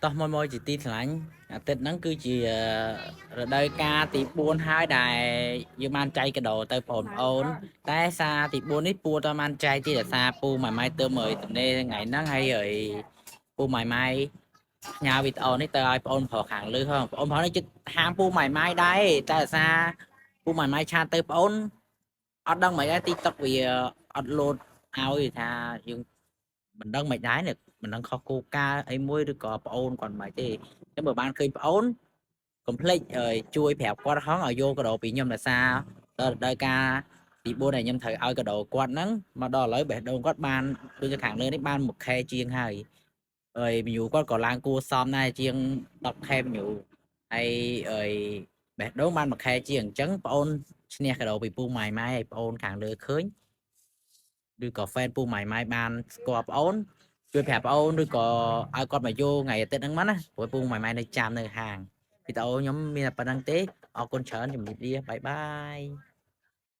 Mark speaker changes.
Speaker 1: តោះមួយមួយជាទីស្រឡាញ់អាទិត្យហ្នឹងគឺជារដូវកាលទី4ហើយដែលយើងបានចែកកាដូទៅបងប្អូនតែសារទី4នេះពូតបានចែកទីដោយសារពូម៉ៃម៉ៃទៅមើលទំនេរថ្ងៃហ្នឹងហើយហើយពូម៉ៃម៉ៃផ្ញើវីដេអូនេះទៅឲ្យបងប្រុសខាងលើហងបងប្រុសនេះចិត្តហាមពូម៉ៃម៉ៃដែរតែដោយសារពូម៉ៃម៉ៃ chat ទៅបងអូនអត់ដឹងមិនដែរ TikTok វាអត់លោតឲ្យថាយើងមិនដឹងមិនដែរនេះមិនដឹងខុសគោលការណ៍អីមួយឬក៏ប្អូនគាត់មិនទេអញ្ចឹងបើបានឃើញប្អូនកុំភ្លេចជួយប្រាប់គាត់ហងឲ្យយកកាដូពីខ្ញុំដោយសារដល់រដូវកាលទី4ដែលខ្ញុំត្រូវឲ្យកាដូគាត់ហ្នឹងមកដល់ឥឡូវបេះដូងគាត់បានដូចខាងលើនេះបាន 1K ជាងហើយហើយ view គាត់ក៏ឡើងគួរសមដែរជាង 10K view ហើយហើយបេះដូងបាន 1K ជាងអញ្ចឹងប្អូនឈ្នះកាដូពីពូម៉ៃម៉ៃឲ្យប្អូនខាងលើឃើញឬក៏ fan ពូម៉ៃម៉ៃបានស្គាល់ប្អូន ជួយប្រាប់ប្អូនឬក៏ឲ្យគាត់មកយកថ្ងៃអាទិត្យហ្នឹងមកណាព្រោះពូម៉ៃម៉ៃនៅចាំនៅហាងវីដេអូខ្ញុំមានតែប៉ុណ្្នឹងទេអរគុណច្រើនជម្រាបលា bye bye.